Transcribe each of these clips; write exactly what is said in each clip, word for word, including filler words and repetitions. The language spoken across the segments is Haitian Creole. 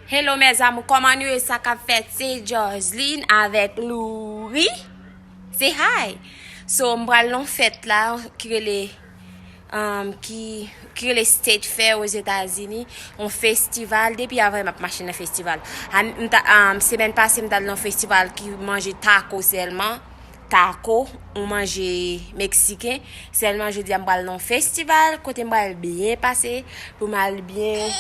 Hello mes amours, kòman nou ye? Sa k ap fèt? Se Joseline avèk Louis. Say hi. So, m pral nan fèt la ki rele, um, ki, ki rele State Fair Ozetazini, yon festival. Depi avan m ap mache nan festival. An, m ta, um, semèn pase, m t al nan festival ki manje taco sèlman. Taco, yon manje meksiken. Sèlman jodi a m pral nan festival kote m pral byen pase, pou m al byen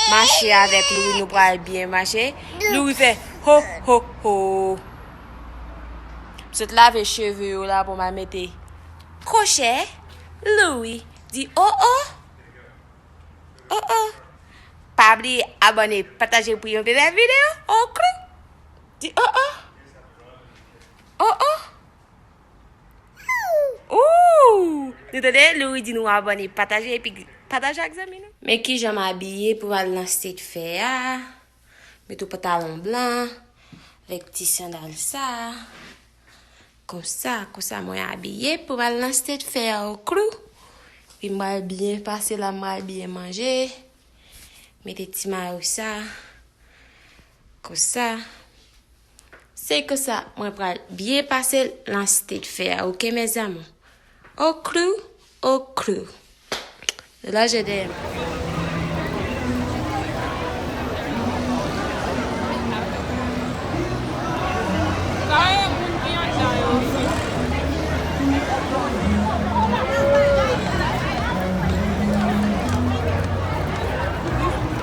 mache avèk Louis, nou pral byen mache. Louis fè ho ho ho. M sot lave cheve yo la pou m al mete kwochè. Louis di oh oh. Oh oh. Pa bliye abòne, pataje pou yon bèl videyo. Oh klou. Di oh oh. Oh oh. Ooh! Nou tande? Louis di nou abòne, pataje, epi pataje ak zanmi nou. Men kijan m abiye pou al nan State Fair a. Met yon pantalon blan, avèk ti sandal sa. Konsa, konsa mwen abiye pou al nan State Fair, oh klou. Epi m pral byen pase la, m pral byen manje. Mete ti mayo sa. Konsa. Se konsa, mwen pral byen pase l nan State Fair, ok, mes amours? Au clou, au clou. Lanje dèyè m.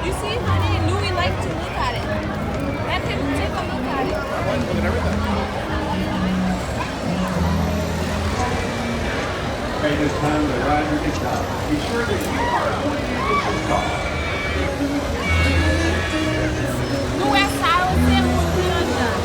You see, honey, Louis like to look at it. Let him take a look at it. I want to look at everything. Hey, this time the ride will be stopped. Be sure that you are on the official call. Nou wè sa yo, se moun ki anndan.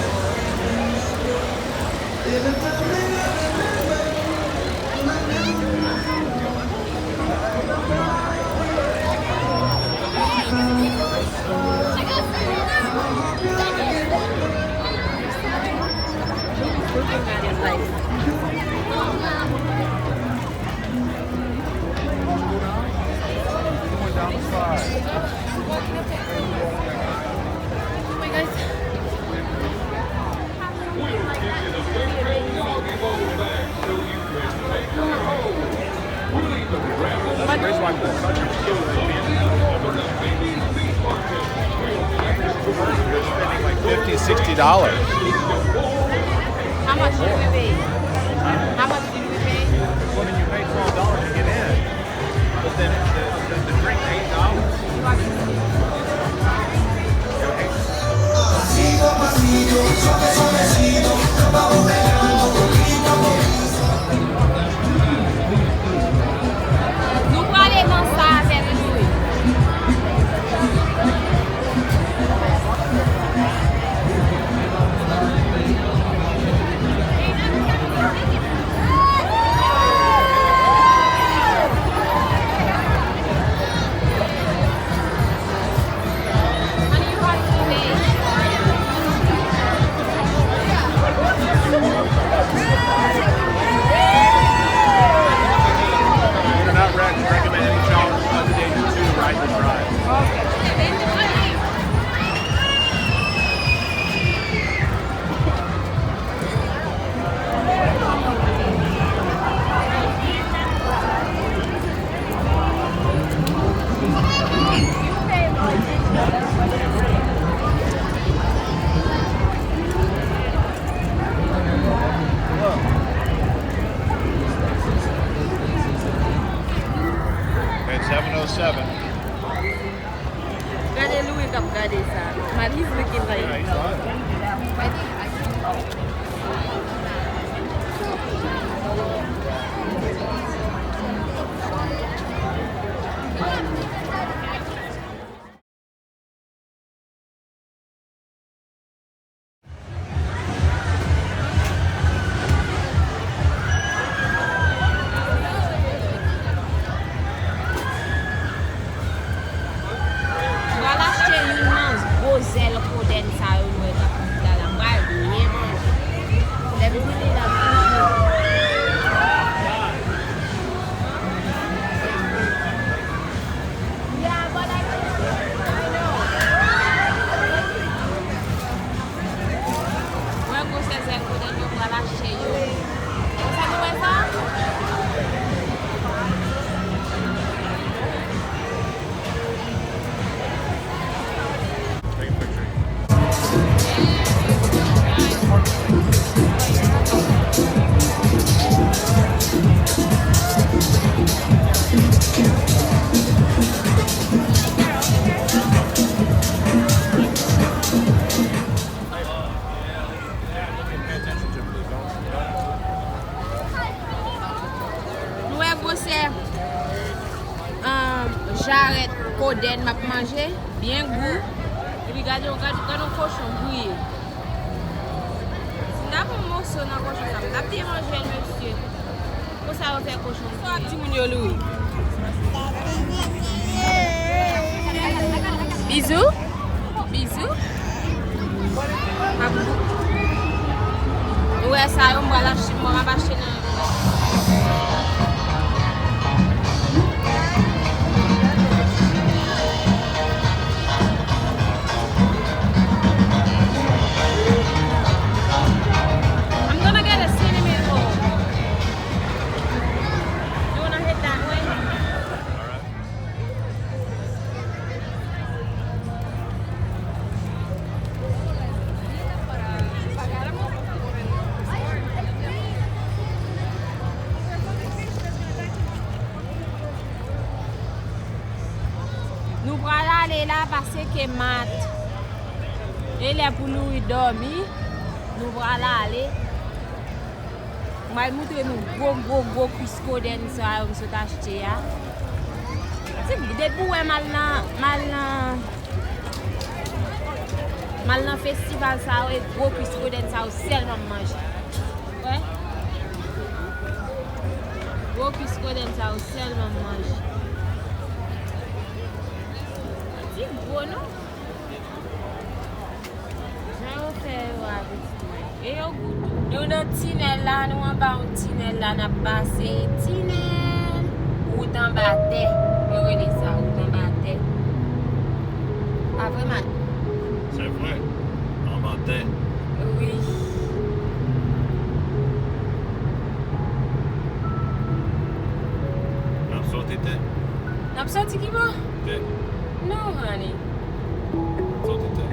Fifty, sixty dollars. How much did we pay? How much did we pay? Well, then you pay twelve dollars to get in. But then the, the, the drink, eight dollars. Nou prale nan sa avèk Louis. We're not rec-, recommending challenge, but they do ride the drive. At seven oh seven. Gade Louis k ap gade sa. Malice looking like. M pral achte youn nan gwo zèl kodèn sa yo nou wè k ap vin la la. M pral byen manje. Lè m vini la, m vini. Gade yon, gade, gade yon kochon griye. Si m ta pran yon moso nan kochon sa, m t ap te manje l, mesye. Konsa yo fè kochon griye. Sa timoun yo, Louis. Bizou. Bizou. Ap bou-, ou wè sa yo, m pral achte, m ap achte nan I'm gonna get a cinnamon roll. You wanna hit that way? Nou pral ale la paske mat. E lè pou Louis dòmi. Nou pral ale. M pral moutre nou gwo, gwo, gwo kwis kodenn sa yo m sot achte a. Ti, depi w wè m al nan, m al nan, m al nan festival sa yo, e gwo kwis kodenn sa yo sèlman m manje. Wè. Gwo kwis kodenn sa yo sèlman m manje. Ti gwo non. Jan yo fè yo a pitit mwen. E yo gou tou. Nou nan tinèl la, nou anba yon tinèl la, n ap pase tinèl. Wout anba tè. Yo rele sa wout anba tè. Pa vre, Mat? Se vre. Anba tè. Wi. N ap soti tè. N ap soti ki bò? Tè. No, honey. Soti tè.